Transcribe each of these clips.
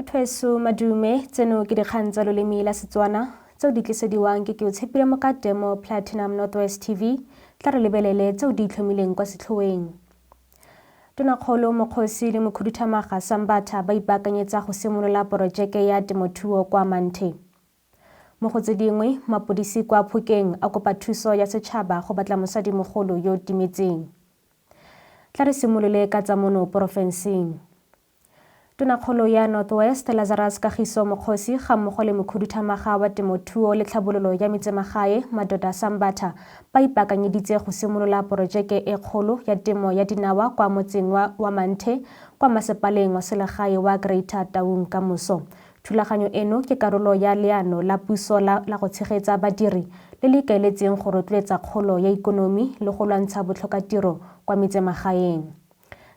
Bathweso madume, tseno ke dikgang tsa loleme la Setswana tseo di tlisediwang ke Keotshepile Mokate mo Platinum Northwest TV. Tla re lebelele tseo di itlhomileng kwa setlhoeng. Tonakgolo Mokgosi le mokhuduthamaga Sambatha ba ipaakanyetsa go simolola porojeke ya temothuo kwa Manthe. Mo go tse dingwe, mapodisi kwa Phokeng a kopa thuso ya setšhaba go batla mosadimogolo yo o timetseng. Tla re simolole ka tsa mono porofenseng. Tonakgolo ya North West, Lazarus Kagiso Mokgosi ga mmogo le mokhuduthamaga wa temothuo le tlhabololo ya metsemagae, Madoda Sambatha, ba ipaakanyeditse go simolola porojeke e kgolo ya temo ya dinawa kwa motseng wa wa Manthe kwa masepaleng wa selegae wa Greater Taung kamoso. Thulaganyo eno ke karolo ya leano la puso la la go tshegetsa badiri le le ikaeletseng go rotloetsa kgolo ya ikonomi le go lwantsha botlhokatiro kwa metsemagaeng.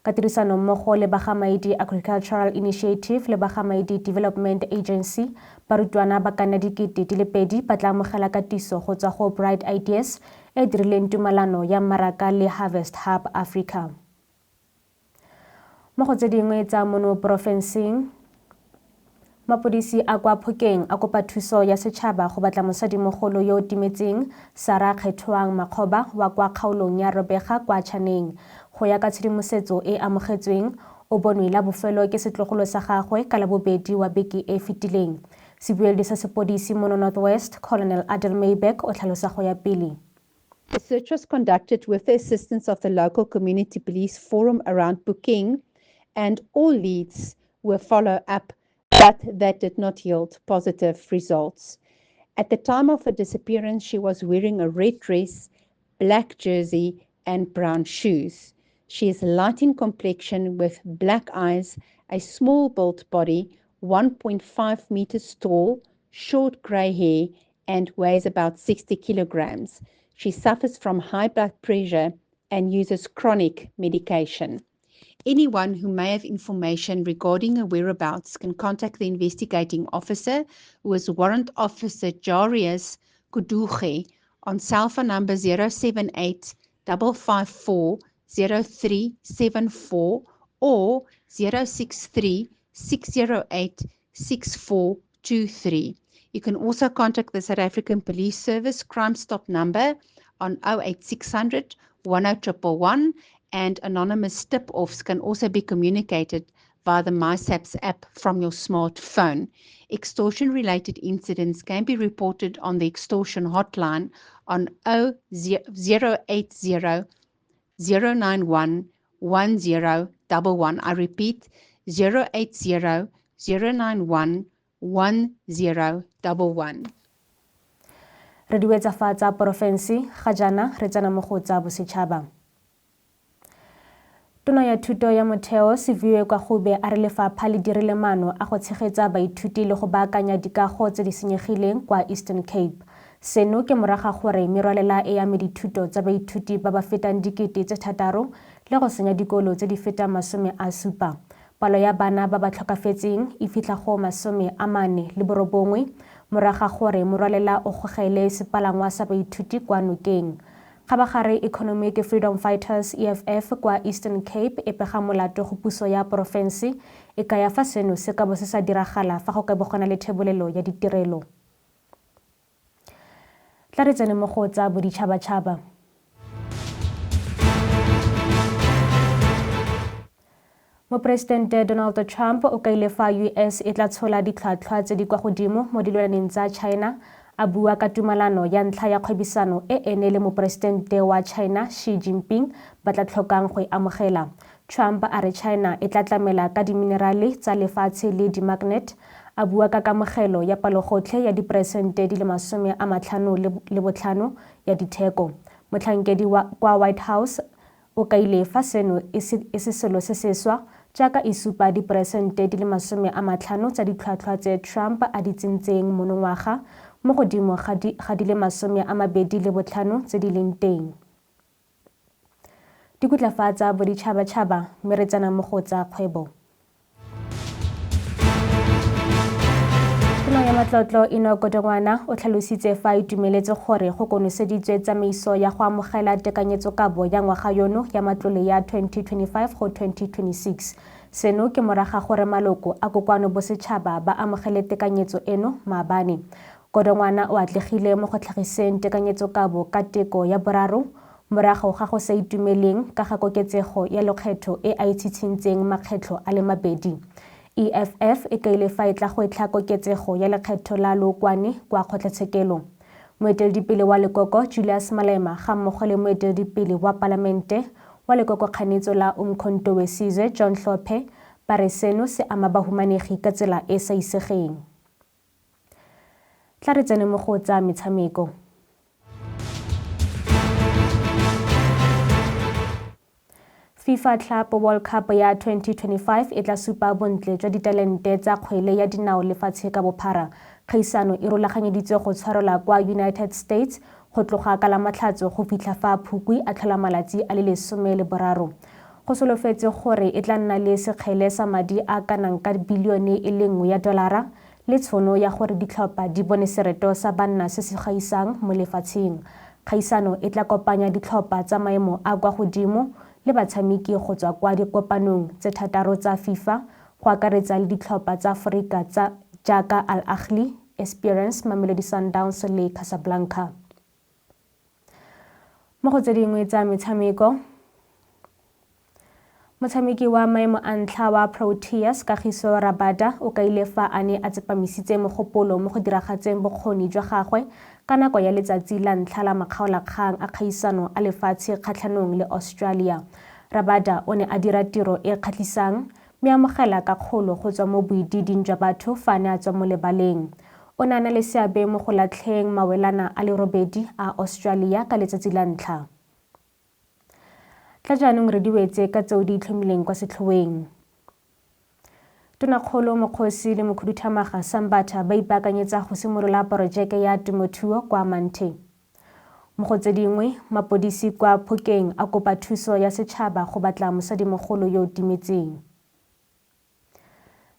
Ka tirisanommogo le Bagamaidi Agricultural Initiative le Bagamaidi Development Agency, barutwana ba ka nna 2000 ba tla amogela katiso go tswa go Bright Ideas e e dirileng tumalano ya mmaraka le Harvest Hub Africa. Mo go tse dingwe tsa mono porofenseng, Mapodisi a kwa Phokeng a kopa thuso ya setšhaba go batla mosadimogolo yo o timetseng, Sarah Kgethoang Makgoba wa kwa kgaolong ya Robega kwa Chaneng. Go ya ka tshedimosetso e e amogetsweng, o bonwe la bofelo ke setlogolo sa gagwe ka Labobedi wa beke e e fetileng. Sebueledi sa sepodisi mono North West, Colonel Adel Myburgh o tlhalosa go ya pele. The search was conducted with the assistance of the local community police forum around Phokeng, and all leads were followed up, but that did not yield positive results. At the time of her disappearance, she was wearing a red dress, black jersey, and brown shoes. She is light in complexion with black eyes, a small built body, 1.5 meters tall, short grey hair, and weighs about 60 kilograms. She suffers from high blood pressure and uses chronic medication. Anyone who may have information regarding her whereabouts can contact the investigating officer, who is Warrant Officer Jarius Kuduge, on cell phone number 078 554 0374 or 063 608 6423. You can also contact the South African Police Service Crime Stop number on 08600 10111, and anonymous tip-offs can also be communicated via the MySAPS app from your smartphone. Extortion-related incidents can be reported on the extortion hotline on 080 091 1011. I repeat, 080 091 1011. Re di wetsa fa tsa porofense, ga jaana re tsena mo go tsa bosetšhaba. Tona ya Thuto ya Motheo, Siviwe Gwarube a re lefapha le dirile maano a go tshegetsa baithuti le go baakanya dikago tse di senyegileng kwa Eastern Cape. Seno ke morago ga gore merwalela e ame dithuto tsa baithuti ba ba fetang 6000 le go senya dikolo tse di fetang 70. Palo ya bana ba ba tlhokafetseng e fitlha go 49 morago ga gore morwalela o gogele sepalangwa sa baithuti kwa nokeng. Kgabagare Economic Freedom Fighters, EFF, kwa Eastern Cape e pega molato go puso ya porofense, e kaya fa seno se ka bo se sa diragala fa go ka bo go na le thebolelo ya ditirelo. Tla re tsene mo go tsa boditšhabatšhaba. Moporesidente Donald Trump o kaile fa US e tla tshola ditlhwatlhwa tse di kwa godimo mo dilwaneng tsa China, a bua ka tumalano ya ntlha ya kgwebisano e ene le moporesidente wa China Xi Jinping ba tla tlhokang go e amogela. Trump a re China e tla tlamela ka diminerale tsa lefatshe le di-magnet, a bua ka kamogelo ya palogotlhe ya diperesente di le 55 ya ditheko. Motlhankedi wa kwa White House o kaile fa seno e se e se selo se seswa, jaaka e supa diperesente di le 50 tsa ditlhwatlhwa tse Trump a di tsentseng monongwaga, mo godimo ga di ga di le 25 tse di leng teng. Dikutla fa tsa boditšhabatšhaba mme re tsena mo go tsa kgwebo. Tona ya Matlotlo Enoch Godongwana o tlhalositse fa a itumeletse gore go konoseditswe tsamaiso ya go amogela tekanyetsokabo ya ngwaga yono ya matlole ya 2025 go 2026. Seno ke moraga gore maloko a kokoano bosetšhaba ba amogele tekanyetso eno maabane. Godongwana o atlegile mo go tlhagiseng tekanyetsokabo ka teko ya boraro morago ga go sa itumeleng ka ga koketsego ya lekgetho e a e tshitshintseng makgetlho a le mabedi. EFF e kaile fa e tla gwetlha koketsego ya lekgetho la lookwane kwa kgotlatshekelo. Moeteledipele wa lekoko Julius Malema ga mmogo le moeteledipele wa palamente wa lekokokganetso la Umkhonto we Sizwe John Hlophe ba re seno se ama bahumanegi ka tsela e e sa isegeng. Tla re tsene mo go tsa metshameko. FIFA Club World Cup ya 2025 e tla supa bontle jwa ditalente tsa kgwele ya dinao lefatshe ka bophara. Kgaisano e rulaganyeditswe go tshwarelwa kwa United States go tloga ka Lamatlhatso go fitlha fa Phukwi a tlhola malatsi a le 13. Go solofetswe gore e tla nna le sekgele sa madi a kanang ka bilione e le nngwe ya dolara le tshono ya gore ditlhopha di bone sereto sa banna se se gaisang mo lefatsheng. Kgaisano e tla kopanya ditlhopha tsa maemo a kwa godimo le batshameki go tswa kwa dikopanong tse thataro tsa FIFA, go akaretsa le ditlhopha tsa Aforika tsa jaaka Al Ahly, Esperance, Mamelodi Sundowns le Casablanca. Mo go tse dingwe tsa metshameko, Motshameki wa maemo a ntlha wa Proteas, Kagiso Rabada, o kaile fa a ne a tsepamisitse mogopolo mo go diragatseng bokgoni jwa gagwe ka nako ya letsatsi la ntlha la makgaolakgang a kgaisano a lefatshe kgatlhanong le Australia. Rabada o ne a dira tiro e kgatlhisang mme a amogela kakgolo go tswa mo boidiiding jwa batho fa a ne a tswa mo lebaleng. O ne a na le seabe mo go latlheng mawelana a le robedi a Australia ka letsatsi la ntlha. Tla jaanong re di wetse ka tseo di itlhomileng kwa setlhoeng. Tonakgolo Mokgosi le mokhuduthamaga Sambatha ba ipaakanyetsa go simolola porojeke ya temothuo kwa Manthe. Mo go tse dingwe, mapodisi kwa Phokeng a kopa thuso ya setšhaba go batla mosadimogolo yo o timetseng.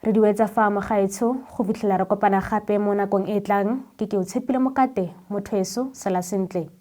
Re di wetsa fa mogaetsho, go fitlhela re kopana gape mo nakong e e tlang, ke Keotshepile Mokate, motho eso, sala sentle.